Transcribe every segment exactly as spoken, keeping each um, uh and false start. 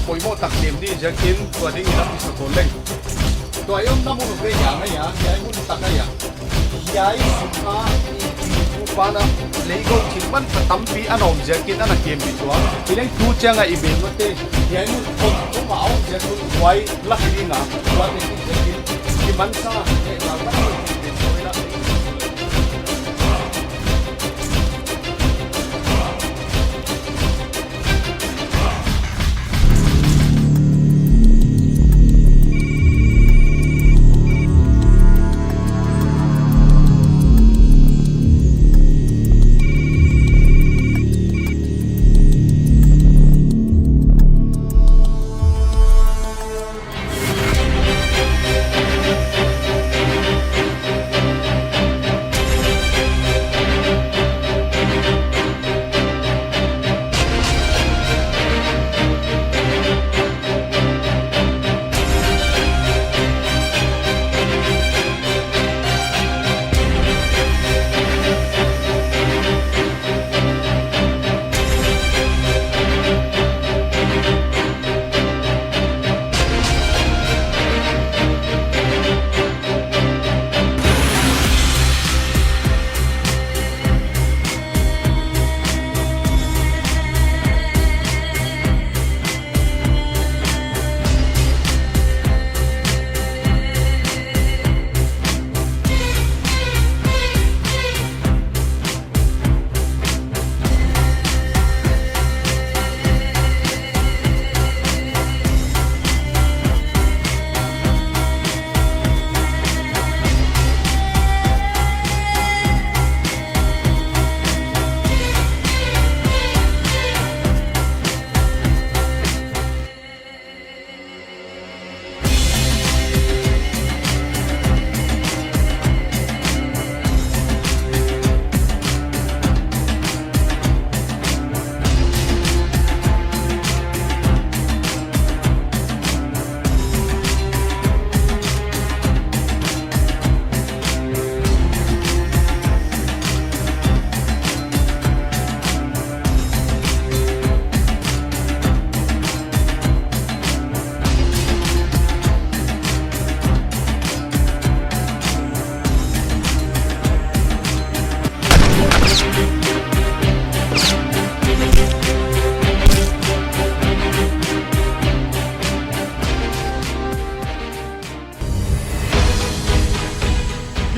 poimoh tak kem di ziakin tua dingin a kisa tawh leng. Tua i omna mun uh hiai a, hiai mun tak a, hiai sung a i pu pa na lei go thil man kha tampi ana om ziakin ana kem di tua. Hileng tu chiang a i bel mate, hiai mun khong khong a om ziak un huai lak ding a, tua te ki ziakin, ki mansa, eh, lau ka lau ki pen tua la.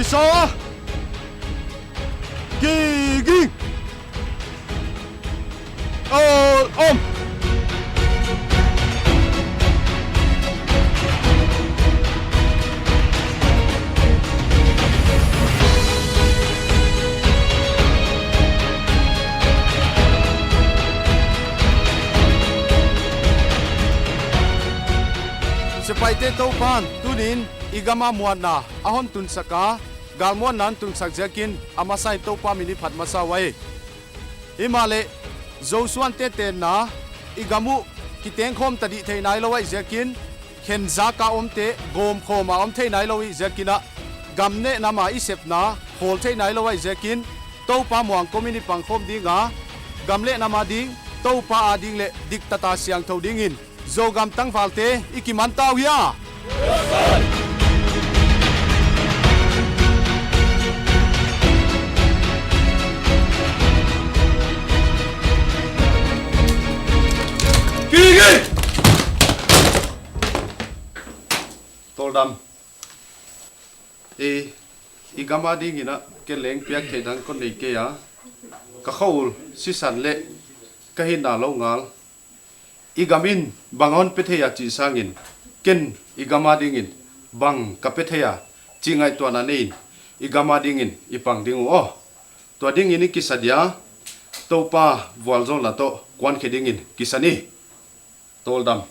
Kisa! Kiging! Awl om! Sepaihte, Toupan tuni'n i gam a muanna a hon tunsak a, galmuanna a hon tunsak ziakin a masa in Toupa min i phat masa uhi. Himahleh, Zo suante tenna, i gam uh kitengkhawm ta dih theih nailou ahih ziakin, khen zak a omte gawmkhawm a om theih nailou ahih ziakin a, gam leh nam a i sepna khawl theih nailou ahih ziakin, Toupa muang kawm in i pangkhawm ding a, gam leh nam a ding, Toupa a ding leh diktat a siangthou dingin Zogam tangvalte i kiman ta uh hia? Kiging! Tawldam. I, i gam a dingin a, ken leng piak theih dang kon nei kei a. Ka khua ul sisan leh ka hinna lou ngal. I gam in bang hon pe thei a chih sangin, ken i gam a dingin bang ka pe thei a chih ngaihtuahna nei in, i gam a dingin i pang ding uh aw. Tua dingin i kisa dia, Toupa vualzawlna toh kuan khe dingin kisa ni. Tawldam.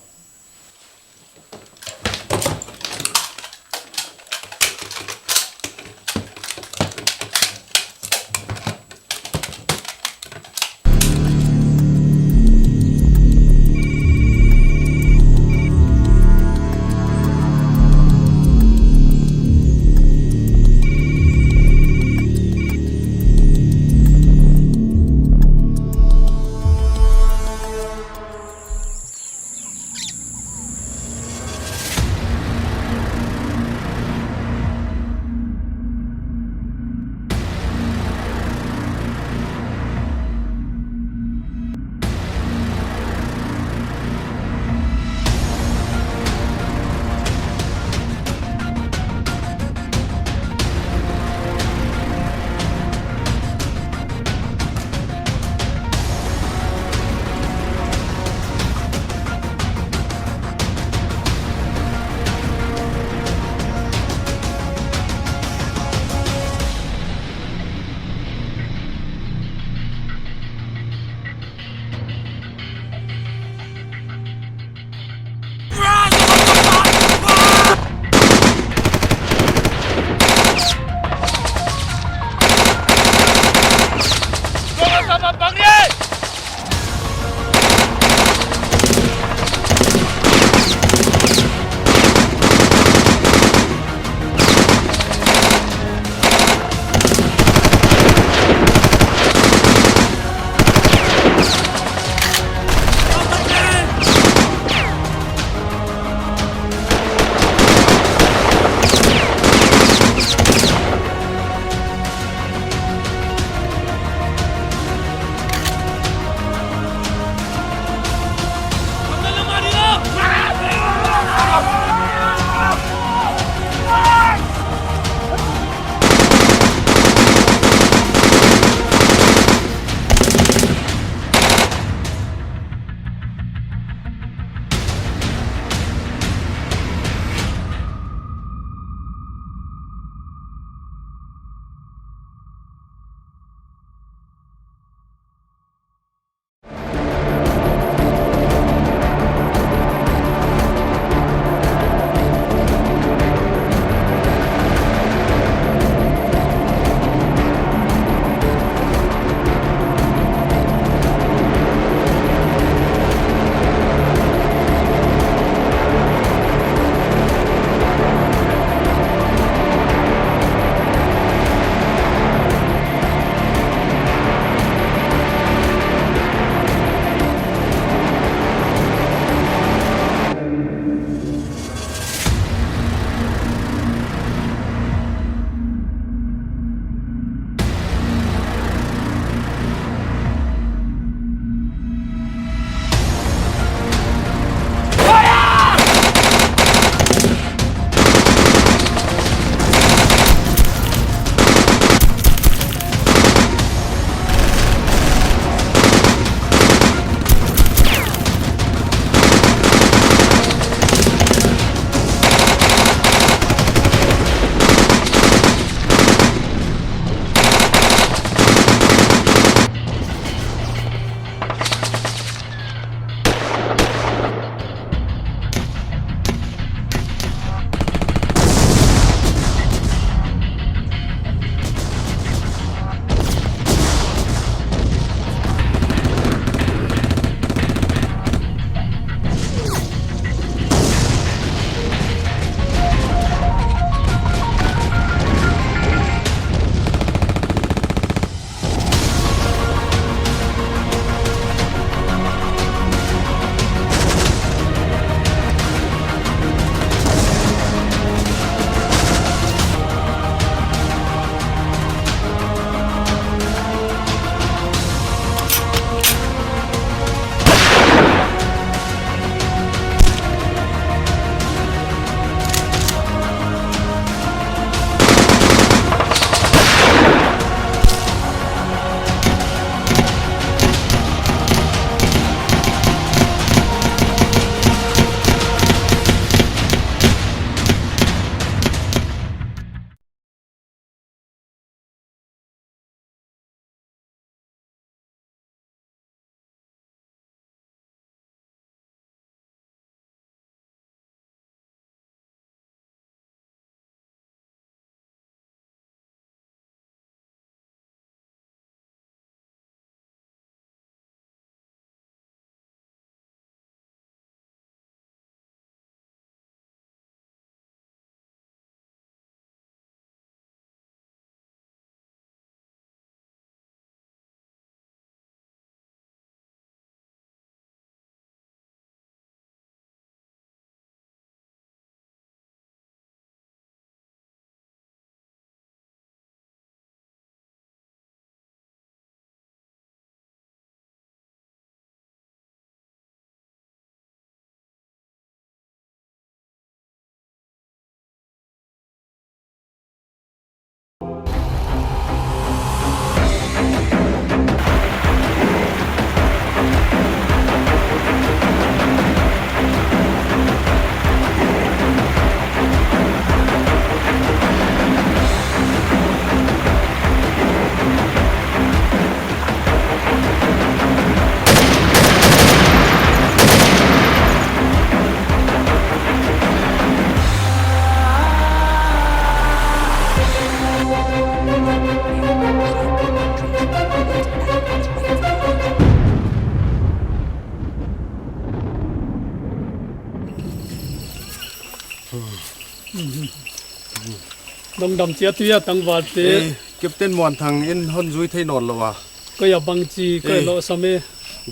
Lungdam chia, tui a tangval te. Eh, Captain Muanthang in hon zui thei nawn lou a. Koi a bang chi, koi Eh. lo sa me.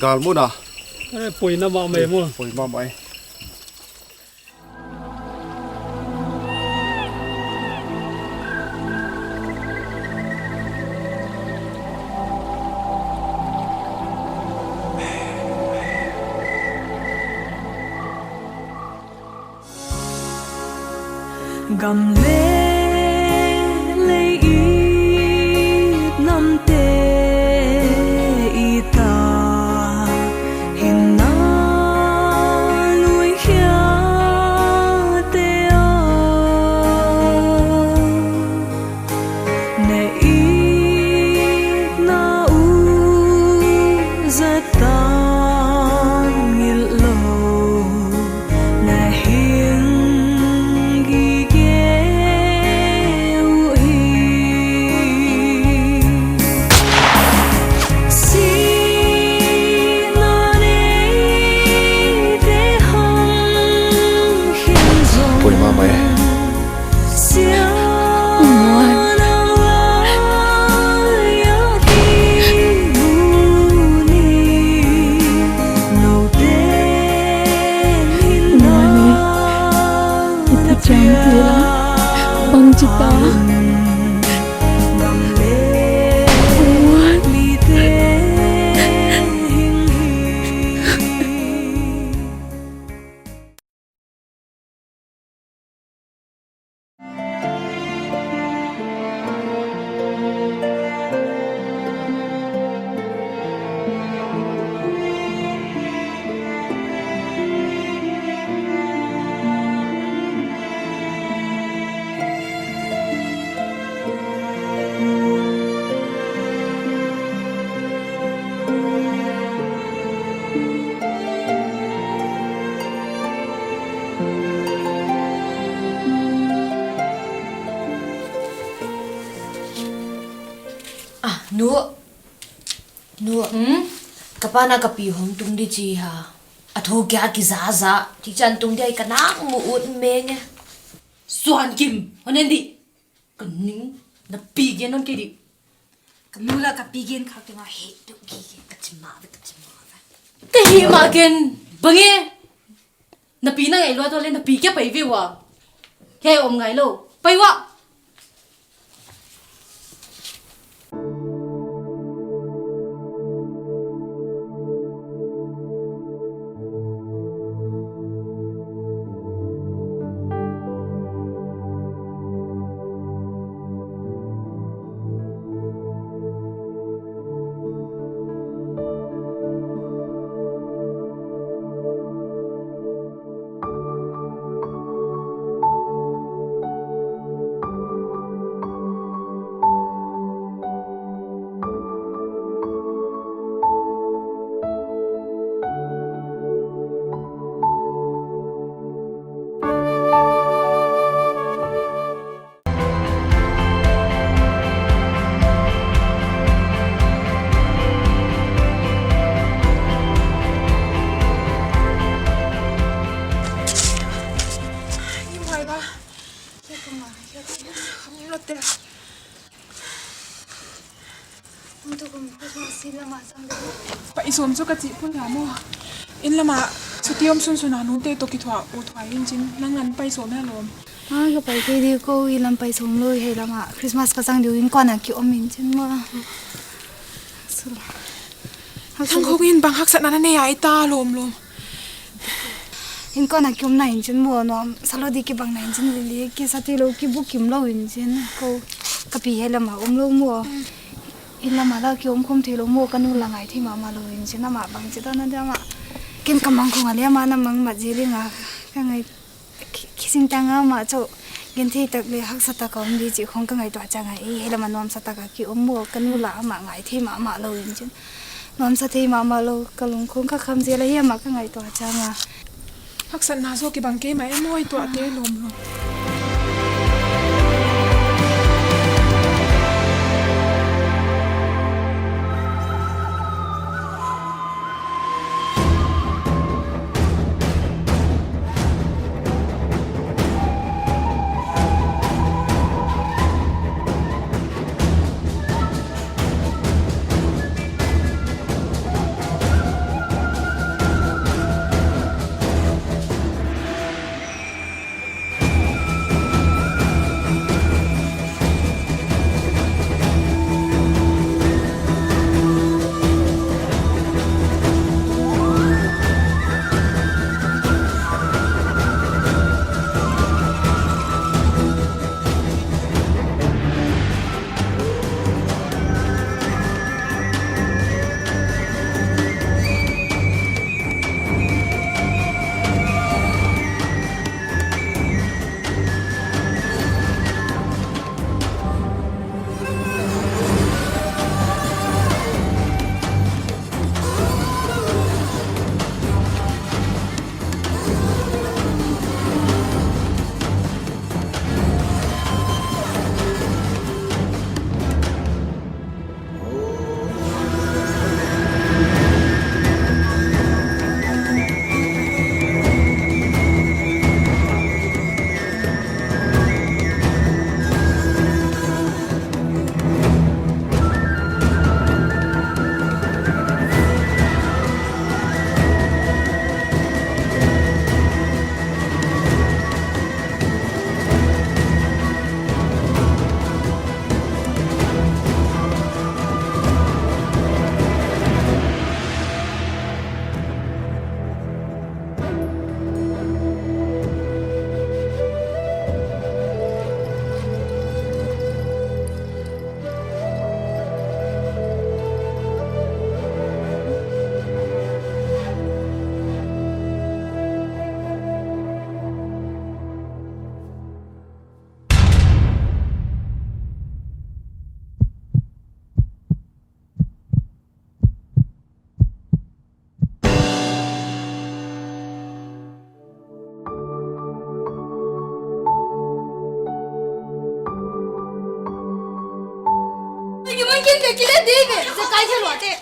Gal mun a. Eh, poimoh mahmah e maw. Poimoh mahmah e. Gam leh lei it, nam te it a, hinna lui khia te a. Na itna uh zat tangilh lou, na hing gige uh hi. Sihna neite hang khin zong. Poimoh mahmah e. Ah, nu. Nu. Hmm? Ka pa na ka pi hong tung di chi a. A thu kia kizaza. Chi chan tung di ai ka nak mu ut meng e. Suan Kim, hon en di. Ka ning, na pi gen non ke di. Ka nu la ka pi gen khak teng a heh deuh gige, ka chi mah ve, ka chi mah ve. Ka hih mah ken, bang e. Na pi na ngailuat leh na pi kia pai ve ua. Hiai om ngai lou. Pai ua. Pai sawm chu ka chih phot lam aw. Inn lam ah chuti om sunsun a nute toh kithuah u thuah in chin, nang na pai sawm hia lawm? Ah, ka pai kei di ko, inn lam pai sawm lou, hiai lam ah Christmas ka chang di uh, innkuan a ki om in chin maw. Sul. Thang Khawng in bang haksatna na nei a i ta lawmlawm? Innkuan a ki omna in chin maw, nuamsa lou di kibang na in chin lili, kisa theilou, kibukim lou in chin ko, ka pi hiai lam ah om lou maw. Inn lam ah la ki om khawm theilou maw, ka nu la ngaithei mahmah lou in chin, amah bangchi ta na dia mah. Ken ka mang khong a leh amah na mang mah zel ing a, ka ngai Khi-, khi singtang a amah chauh genthei tak leh haksa tak a om di chih khong ka ngaihtuah chiang a, ei, hiai lam ah nuamsa tak a ki om maw, ka nu la amah ngaithei mahmah lou in chin. Nuamsa thei mahmah lou, ka lung khong kha kham zel a, hiai amah ka ngaihtuah chiang a. Haksatna zaw kibang kei mah e maw, i tuahte lawmlawm. Kin de, kin de, de, de, zekai khe lua te.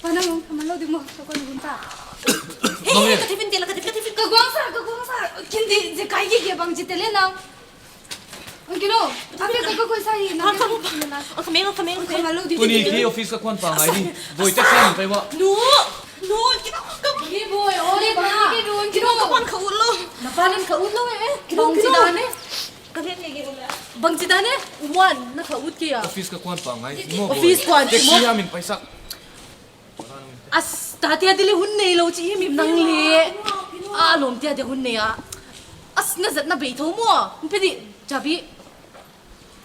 Pa nang ong, khaman lou di maw, ka kon hun ta. Hey, hey, ka tiffin te la, ka tiffin, ka tiffin. Ka guang sa, ka guang sa. Kin de, zekai khe bang chi te le nang. Ang kino, apa ka ka koi sa hi, nang. Ang khameng, ang khameng, ang khameng. Khaman lou di. Tuni khe office ka kuan pa ngai di. Boy, taxi ang kai wa. No, no, kino, ka. Hey boy, ole ba. Kino, kino, ka kuan kha ut lou. Na pa nang kha ut lou eh. Kino, bang chi kino. Dan eh. Bang chi dan eh? One, na kha ut kei a. Office ka kuan pa ngai. Mo office kuan. Taxi mo. Amin paisa. As, tate a di le hun nei lou chi himhim nang le. A lawmte a di hun nei a. As, na zat na bei thou maw. N pe di, chabi.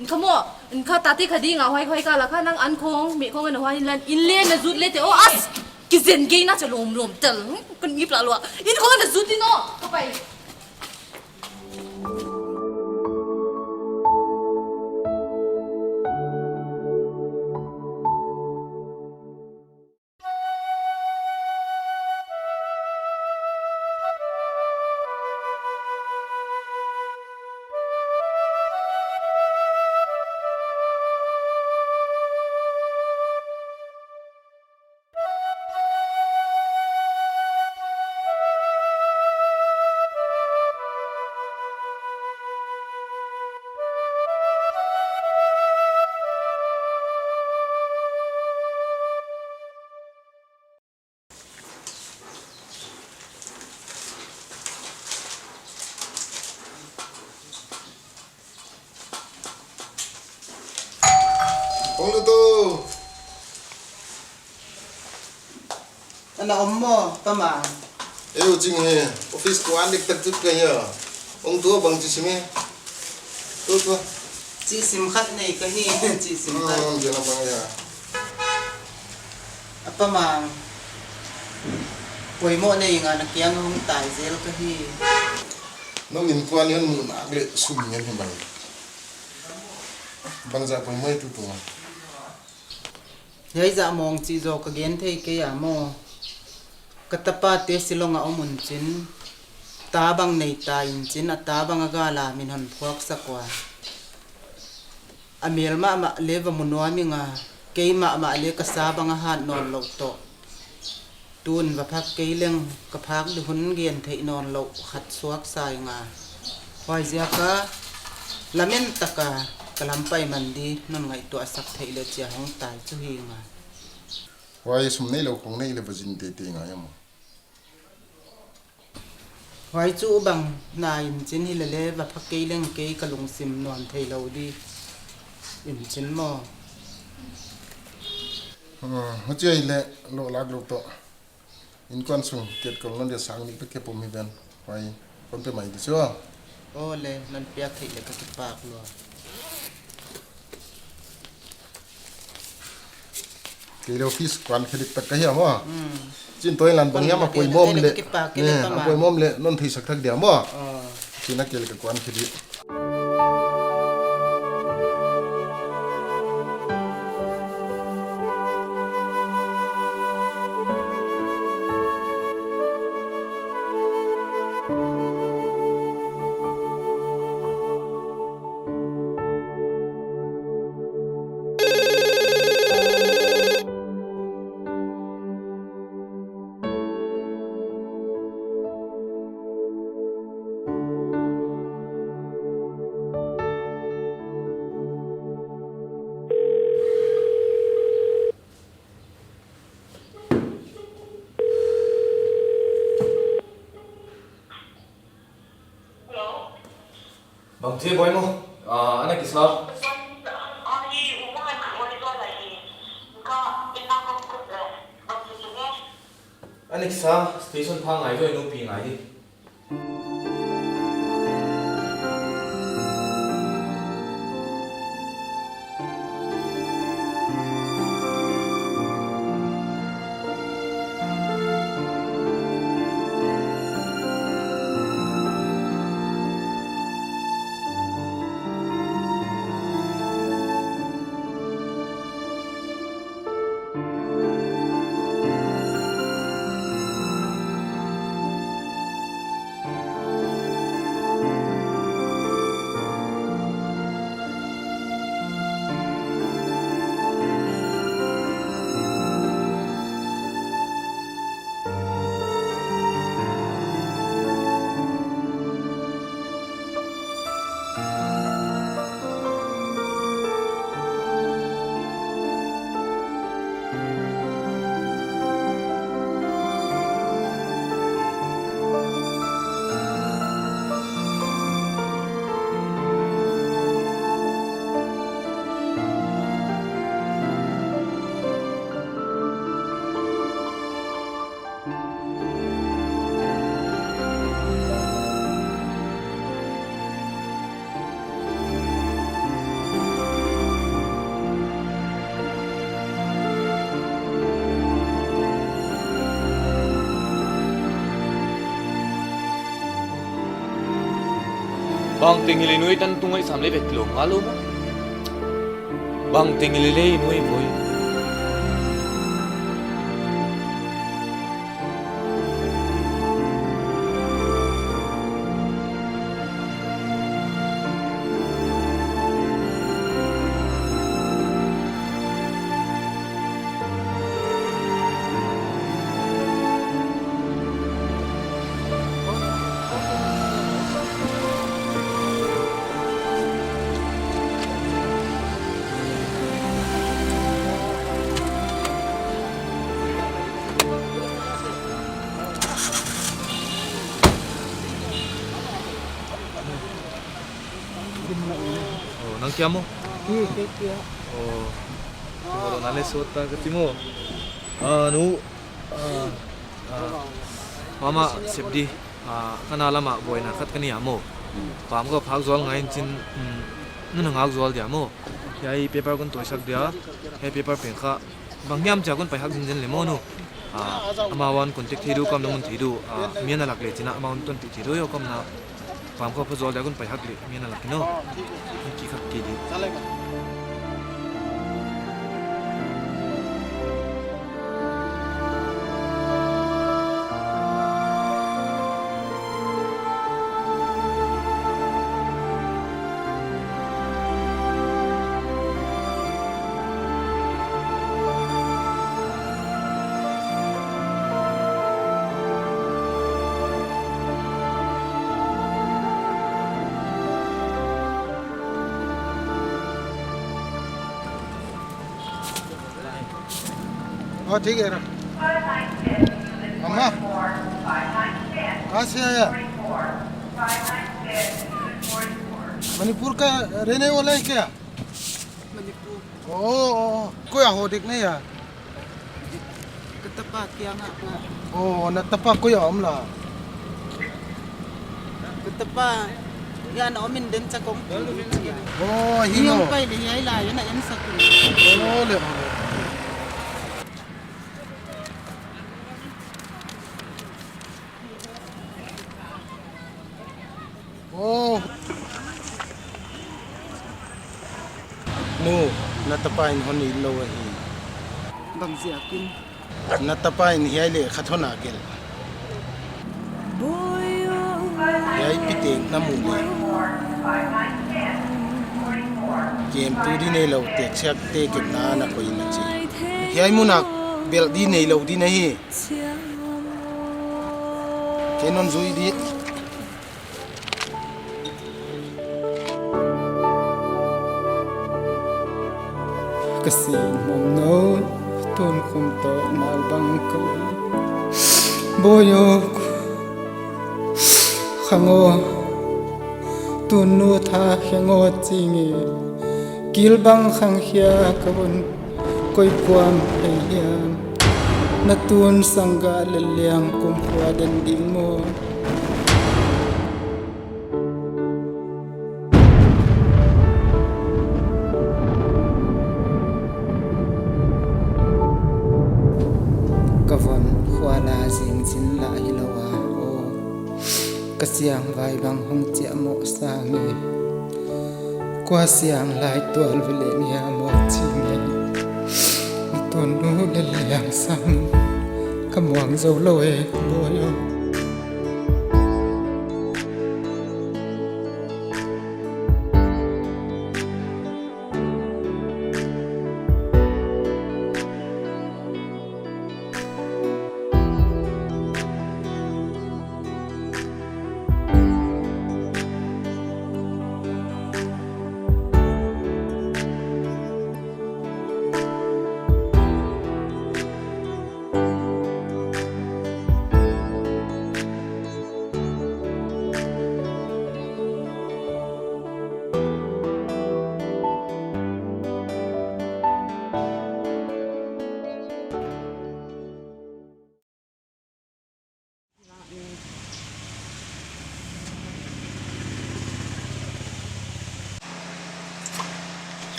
N kha maw. N kha tate kha di nga huai huai ka la kha nang an khong, meh khong an huai lan. In le na zut le te. Oh, as. Kizen gei na cha lawm lawm tel. Kan ngip la lua. In khong na zut di no. Ka pai. Hong lut o. Ana om maw, Pa Mang? Eu, ching hi. Office kuan dek tak zut ka hi a. Hong tua bang chi sim e. Tua, tua. Chi sim khat nei ka hi, chi sim khat. Hmm, dia na bang ya. A Pa Mang. Poimoh nei nga na kiang hong tai zel ka hi. Nang innkuan hian muh nak leh sum ngen hi mai. Bangzah poimoh e tutung a. Hiai zah mawng chih zaw ka gen thei kei a maw. Ka tapate Shillong a om un chin. Ta bang nei ta in chin, a ta bang a gala min hon phuak sak ua. A mel mahmah le va mu nuam ing a, kei mahmah le ka sa bang a hat nawn louh toh. Tun va phak kei leng ka phak di hun gen theih nawn louh khat suak sa ing a. Huaiziak a lamen tak a ka lam pai man di non ngaihtuah sak theih leh chia hong tai chu hi ing a. Huai sum nei lou khong nei leh va zin teitei ngai a maw. Huai chu bang na in chin hi lele va phak kei leng kei ka lungsim nuam thei lou di in chin maw. Hmm, huchi ai leh lo lak lo toh. Innkuan sung ket kol non dia sang ni pe ke pom hi ven. Huai kon pe mai di chu. O le, non piak theih leh ka kipak lua. Kei le office kuan khe dik tak ka hi a maw. Hmm. Chin toh inlan bang hiam a poimoh om leh. Kipak kei le. Ne, Pa Mang. A poimoh om leh non theisak thak dia maw. Ah. Chin a kei le ka kuan khe di. Hello? Bang chi boy mo? Ah, ana kisa. Ah, hi, uma kan kawai zo lai hi. Ka, ina ko ko, bang chi ne? Ana kisa, station pha ngai zo, inu pi ngai di. Bangteng hileh nu i tan tung ngaihsam leh vet lou ngal lou maw. Bangteng hileh nu i voi. Oh, nang kia maw? Ki, ki, kia. Oh, ki maw, nang leh sawt ta ka chi maw. Ah, nu, ah, ah, mama, sep di. Ah, ka na lam ah buaina khat ka nei a maw. Pam ka phak zual ngai in chin, mm, nu na ngak zual dia maw. Hiai paper kon tuaisak dia. Hiai paper pen kha bang hiam chia kon paihak zenzen leh maw nu. Ah, amau a contact thei di uh, ka omna mun thei di uh. Ah, mi ana lak leh chin a amau a tonpih thei di uh, ia ka omna. Pam ka phak zual dia kon paihak leh mi ana lak in aw. Ki khat ki di. हाँ, ठीक है, रख। अम्मा, कहाँ से आया? मणिपुर का रहने वाला है क्या? मणिपुर। ओ, ओ, ओ, कोई हो देख नहीं यार। Ka tapa kiang ah. Oh, na tapa koi a om la? Ka tapa, hiai a om in den cha kong tu chia. Oh, hi. Hiong maw. Pai leh hiai lai ana en sak. Oh, le, oh, le. Oh. Nu, na tapa in hon it lou ahi. Bang ziakin? Na tapa in hiai leh khat hon a gelh. Hiai pi teng na mu leh, kemtu di neilou, teksiak te kepna na koih in a chi. Hiai mun ah belh di neilou di na hi. Ken hon zui di. Ka sin mong nou, tun kum toh nal bang ka. Boyo, khango, tun nu tha khango chingi, kil bang khang khia ka un. Koi kuam hei hiam, na tun sangga lel liang kum khua den ding maw. Ka von khua la zing zin la hilou a, aw. Ka siang vai bang hong chiah maw sang e. Kua siang lai tual ve leng hiam maw ching e. Na tun nu lel liang sam ka muang zou lou e, boyo.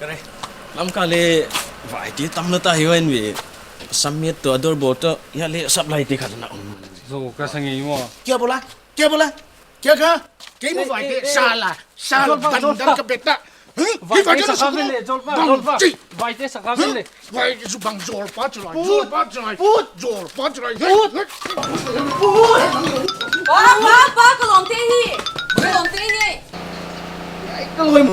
Kare, Lamka leh vai te tam lou ta hi ven ve. Samit toh a dor bo toh, hiai leh sap lai te khat na om. Zo ka sang e maw. Kya bola? Kya bola? Kei kha, kei maw, eh, vaite, eh, eh. Sala, sala, Zolpa, dan, Zolpa. Dan ka bet na. Huh? Vaite, vaite sa kha ven le, Zolpa, bang, Zolpa. Chi. Vaite sa kha ven le. Huh? Vaite zu bang Zolpa chu lai, Put. Zolpa chu lai. Put. Zolpa chu lai. Put. Put. Pa, pa, pa, ka lawmte hi. Ka lawmte hi. Ai, ka lawm.